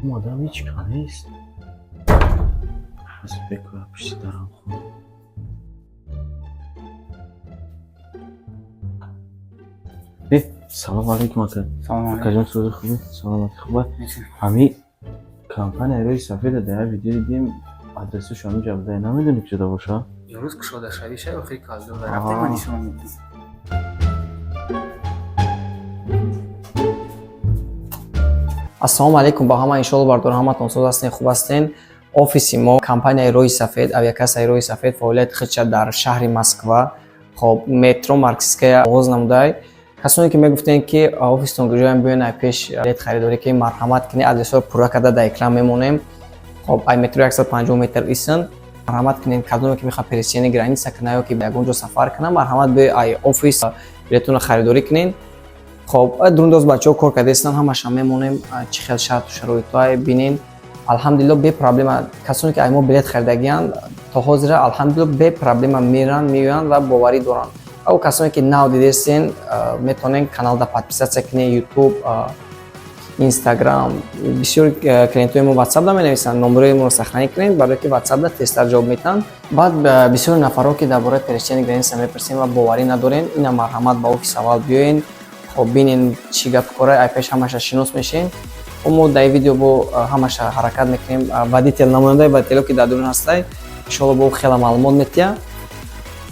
Омадам, ҳеч ка нест. Аз бекоя пушти дарам хоб. Салом алейкум, ака. Акаҷон, сӯзи хубе? Саломати, хуба? Ҳами компания Роҳи Сафеда дар як видео дидем, адресашо ҳаминҷа буда. Намедонӣ, куҷода боша? Имрӯз кушодашавиша, охири калдор рафтем, ман нишон медиҳам. Ассалому алайкум ба ҳама, иншоалло, бардор, ҳаматон соз ҳастен, хуб ҳастен. Офиси мо, компанияи Роҳи Сафед, авиакассаи Роҳи Сафед, фаъолияти худша дар шаҳри Москва, хоб, метро Марксистская оғоз намудай. Касоне ки мегуфтем, ки офистон куҷоям, биёен, ай пеш билет харидорӣ кунем, марҳамат кунед, адресҳоро пурра карда дар экран мемонем. Хоб, ай метро 150 метр исн, марҳамат кунед. Кадоме ки мехоҳад пересечение граница кунад ё ки ягон ҷо сафар кунад, марҳамат, биёед, ай офис билетонро харидорӣ кунед. Хоб, дурундоз бачаҳо кор кардаистанд, ҳамаша мемонем, чӣ хел шарту шароитҳое бинен. Алҳамдулилло, бе проблема. Касоне ки ай мо билет харидагиянд, то ҳозира, алҳамдулилло, бе проблема меранд, меоянд ва боварӣ доранд. Ва касоне ки нав дидестен, метавонен каналда подписаться кунед, Ютуб, Инстаграм. Бисёр клиентҳои мо Ватсапда менависанд, номерои моро сохранить кунед, барое ки Ватсапда тезтар ҷавоб метиҳанд. Баъд бисёри нафарҳо, ки дар бораи пересечение граница мепурсем ва боварӣ надорем, ина марҳамат, ба офис аввал биёен, хоб, бинен, чӣ гап кора, ай пеш ҳамаша шинос мешем. Мо дар ин видео бо ҳамаша ҳаракат мекунем. Водитель, намояндаи водитело, ки дар дурун ҳастай, иншоалло, бо хела маълумот метиҳад.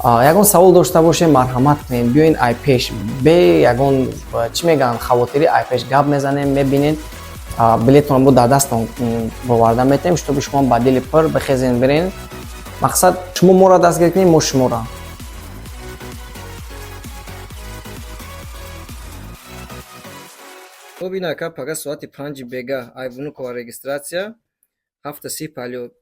Ягон савол дошта бошем, марҳамат кунед, биёен, ай пеш бе ягон, чӣ мегӯянд, хавотирӣ, ай пеш гап мезанем, мебинед, билетонро бо дар дастон боварда метаҳем, чтобы шумо ба дили пур бихезен, бирен. Мақсад, шумо моро дастгир кунед, мо шуморо. Хуб, ин ака, пага соати 5-и бега ай Внуково регистрация, 7:30 полёт.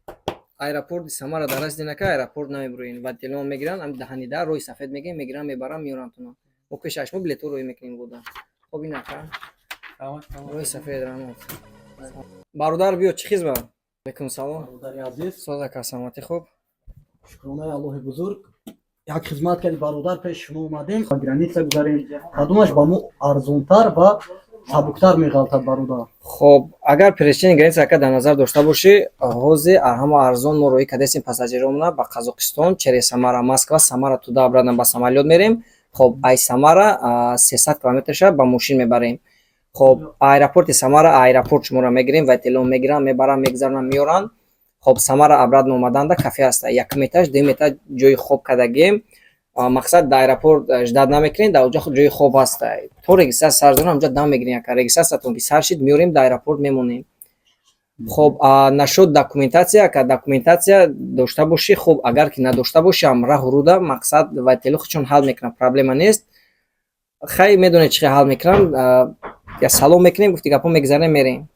Аэропорти Самара дар расидин, ака, аэропорт намебуроен, водителон мегиранд, ами даҳанида Роҳи Сафед мегирем, мегиранд, мебаранд, меоранд туна. Мо пешаш мо билетҳо роҳӣ мекунем буда. Хоб, ин ака, Роҳи Сафед, раҳмат. Бародар, биё, чӣ хизмат? Алейкум салом. Бародари азиз. Соз, ака, саломатӣ, хуб? Шукронаи Аллоҳи бузург. Як хизмат карди, бародар, пеши шумо омадем, граница гузарем, кадомаш ба мо арзонтар ва сабуктар меғалтад, бародар? Хоб, агар пересечение граница, ака, дар назар дошта бошӣ, ҳозир ҳама арзон мо роҳӣ кардастем пассажиромона ба Қазоқистон через Самара, Москва, Самара туда обратно ба самолёт мерем. Хоб, ай Самара 300 километрша ба мошин мебарем. Хоб, аэропорти Самара, аэропорт шуморо мегирем, водителон мегиранд, мебаранд, мегузаронанд, меоранд. Хоб, Самара обратно омаданда кафе ҳаста, якум этаж, дуюм этаж ҷои хоб кардагием. Мақсад, дар аэропорт ждать намекунем, дар оҷа ҷои хоб ҳаста. То регистрация сар дорам, ҳамҷа дам мегирем, ака. Регистрациятон ки сар шид, меорем, дар аэропорт мемонем. Хоб, нашуд документация, ака, документация дошта бошӣ, хуб, агар ки надошта бошӣ ҳам, раҳу руда, мақсад, водитело худшон ҳал мекунанд, проблема нест. Хай, медонед, чӣ хел ҳал мекунанд, я салом мекунем, гуфти гапҳо, мегузарем, мерем.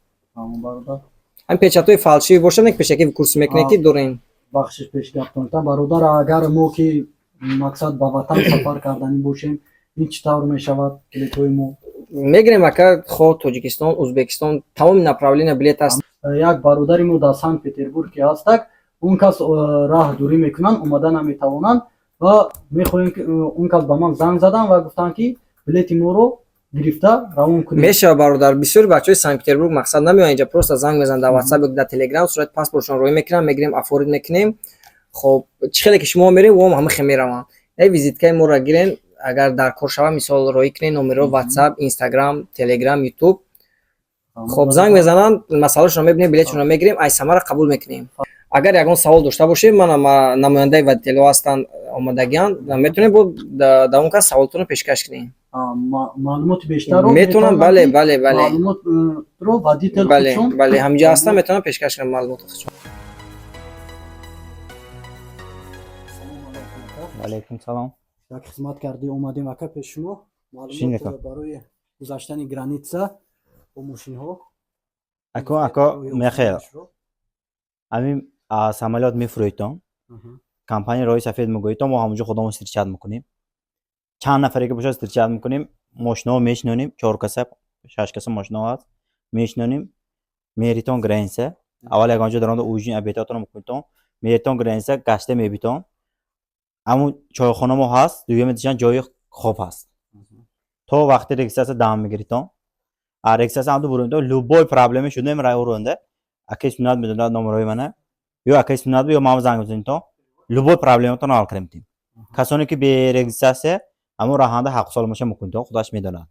Ҳамин печатҳои фальшивый бошад, не, пешакӣ курс мекунед, ки дорем. Бахшиш, пеш гаптонта, бародар, агар мо ки мақсад ба ватан сафар карданӣ бошем, ин чӣ тавр мешавад, билетҳои мо? Мегирем, ака, хо Тоҷикистон, Ӯзбекистон, тамоми направления билет аст. Як бародари мо дар Санкт Петербург ки ҳастак, он кас раҳ дурӣ мекунанд, омада наметавонанд ва мехоҳем ки он кас ба ман занг заданд ва гуфтанд, ки билети моро гирифта равон кунед. Мешавад, бародар. Бисёри бачаҳои Санкт Петербург, мақсад, намеоянд инҷа, просто занг мезананд дар Ватсап ё дар Телеграм, сурати паспортшон роҳӣ мекунанд, мегирем, оформить мекунем. Хоб, чӣ хеле ки шумо мерем, ом ҳама хел мераванд. Визиткаи моро гирен, агар дар кор шавад, мисол, роҳӣ кунед номерро: Ватсап, Инстаграм, Телеграм, Ютуб. Хоб, занг мезананд, масъалашонро мебинем, билетшонро мегирем, ай Самара қабул мекунем. Агар ягон савол дошта бошед, мана намояндаи водителҳо ҳастанд, омодагианд, метавонед бо дар он кас саволтонро пешкаш кунед. Маълумоти бештарро метавонам, бале, бале, бале. Маълумотро водител Бале, бале, ҳаминҷо ҳастам, метавонам пешкаш кунам маълумоти худшон. Алейкум салом. Як хизмат кардӣ, омадем, ака, пеш шумо, маълумот барои гузаштани граница бо мошинҳо. Ако, ако, мехел ҳамин самолёт мефурӯедтон, компания Роҳи Сафед мегӯедтон, мо ҳамонҷо худамон встречать мекунем. Чанд нафаре ки бошад, встречать мекунем, мошинаҳо мешинонем, чор каса, шаш каса мошинаҳо ҳаст, мешинонем, меритон граница. Аввал ягонҷо даромада ужин, обедотонро мекунедтон, меритон граница, гашта мебитон. Ҳамун чойхона мо ҳаст, дуюми дишан ҷои хоб ҳаст. То вақти регистрация дам мегиритон. А регистрация ҳам бурунда любой проблема шудем рай урунда. Акай Суннат медонад номерои мана. Ё акай Суннат ё ман занг бизанитон. Любой проблематон ҳал кардем. Касоне ки бе регистрация ҳамон раҳанда ҳақ соломаша мукунтон, худаш медонад.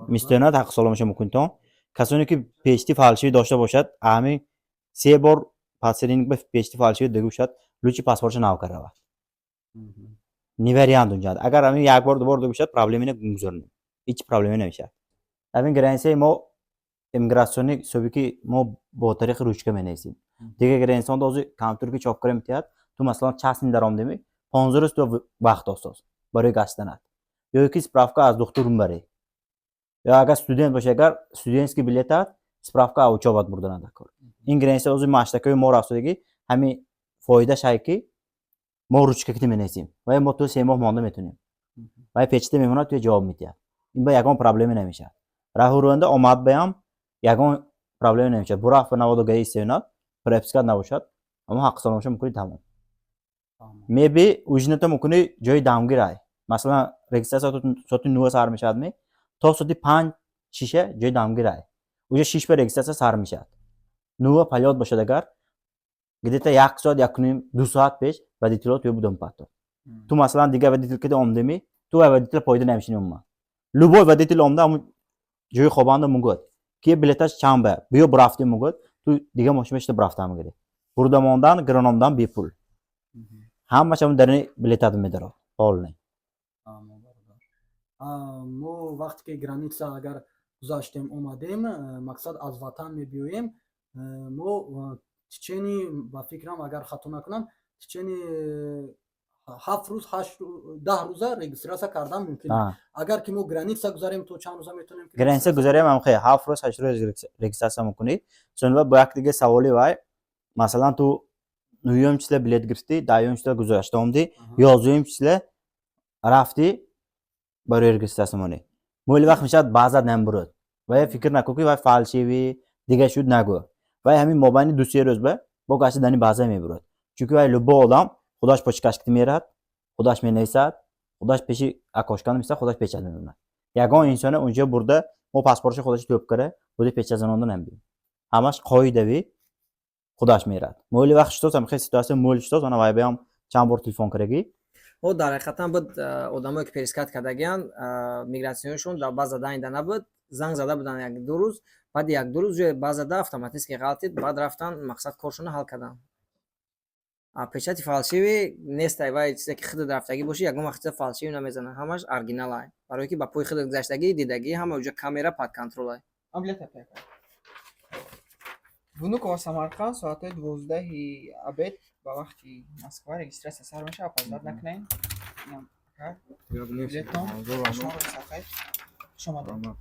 Мистонад ҳақ соломаша мукунтон. Касоне ки печати фальшивый дошта бошад, ҳамин се бор посредник ба печати фальшивый дига бошад, лучше паспортша нав каравад. Не вариант унҷа. Агар ҳамин як бор, ду бор дига бошад, проблеме гузаронем. Ҳеҷ проблеме намешавад. Ҳамин границаи мо иммиграционный ҳисоби ки мо бо тариқи ручка менависем. Дигар границаонда ҳозир компютер ки чоп кара метиҳад, ту масалан частный даромдеми, 15 рӯз ту вақт достоз барои гаштанат. Ё ки справка аз духтур мебарӣ. Ё агар студент бошӣ, агар студентский билетат, справка аз учёбат бурданад кор. Ин граница ҳозир маштакаи мо рафтодагӣ, ҳамин фоидааш ҳай ки мо ручка кити менависем. Вай мо то 3 моҳ монда метавонем. Вай печата мемонад, туя ҷавоб медиҳад. Ин ба ягон проблеме намешавад. Раҳурӯнда омад баям ягон проблеме намешавад. Бурафт ба наводу гаи истеънод, пропискат набошад, аммо ҳаққи саломаша мекунӣ, тамом. Меби ужината мекунӣ, ҷои дамгирай. Масалан, регистрация соати 9 сар мешавад ми, то соати 5 шиша ҷои дамгирай. Уже 6 ба регистрация сар мешавад. 9 полёт бошад агар, где-то як соат, якуним, 2 соат пеш водитело туя будам патто. Ту масалан дигар водитель кида омдеми, ту вай водитель пойда намешини умуман. Любой водитель омда ҳамун ҷои хобанда мугӯяд, ки билеташ чанд ба, биё бурафтем мугӯяд, ту дигар мошин бешта бурафта мегирӣ. Бурда мондан, гирономдан бепул. Ҳамаш ҳамун дарини билетат медарод. Полный. Мо вақте ки граница агар гузаштем, омадем, мақсад аз ватан мебиёем, мо течение, ба фикрам, агар хато накунам, течение 7 рӯз, 8, 10 рӯза регистрация кардан мумкин. Агар ки мо граница гузарем, то чанд рӯза метавонем? Граница гузарем, ҳам хе 7 рӯз, 8 рӯз регистрация мекунӣ. Сонба бо як дига саволи вай, масалан, ту нӯюм числа билет гирифтӣ, 10-юм числа гузашта омдӣ, 11-юм числа рафтӣ барои регистрация монӣ. Моли вақт мешавад, баъзат намебурад. Вай фикр накун, ки вай фальшивый дига шуд, нагӯ. Вай ҳамин мобайни 2-3 рӯз ба бо гашта дани баъза мебурад. Чунки вай любой одам худаш почкашкити мерад, худаш менависад, худаш пеши окошкан мисад, худаш печать мемонад. Ягон инсоне унҷо бурда мо паспортшо худаш тӯб кара, бурда печать занонда намебинем. Ҳамаш қоидавӣ худаш мерад. Моли вақт шудоз, ҳам хел ситуация моли шудоз, ана вай баям чанд бор телефон карагӣ. О, дар ҳақиқатан буд, одамое ки перескат кардагиян, миграционшон дар база данида набуд, занг зада буданд як ду рӯз, баъди як ду рӯз ҷои базада автоматически ғалтид, баъд рафтан, мақсад коршона ҳал карданд. А печати фальшивый нестай, вай чизе ки худат рафтагӣ бошӣ, ягон вақт чиза фальшивый намезанад, ҳамаш оригиналай, барое ки ба пои худат гузаштагӣ, дидагӣ, ҳама уҷа камера под контролай. Внуково, Самарқанд, соатҳои 12-и обед ба вақти Москва регистрация сар мешавад, опоздать накунед. Инам билетон. Шуморо сафед. Хуш омадед.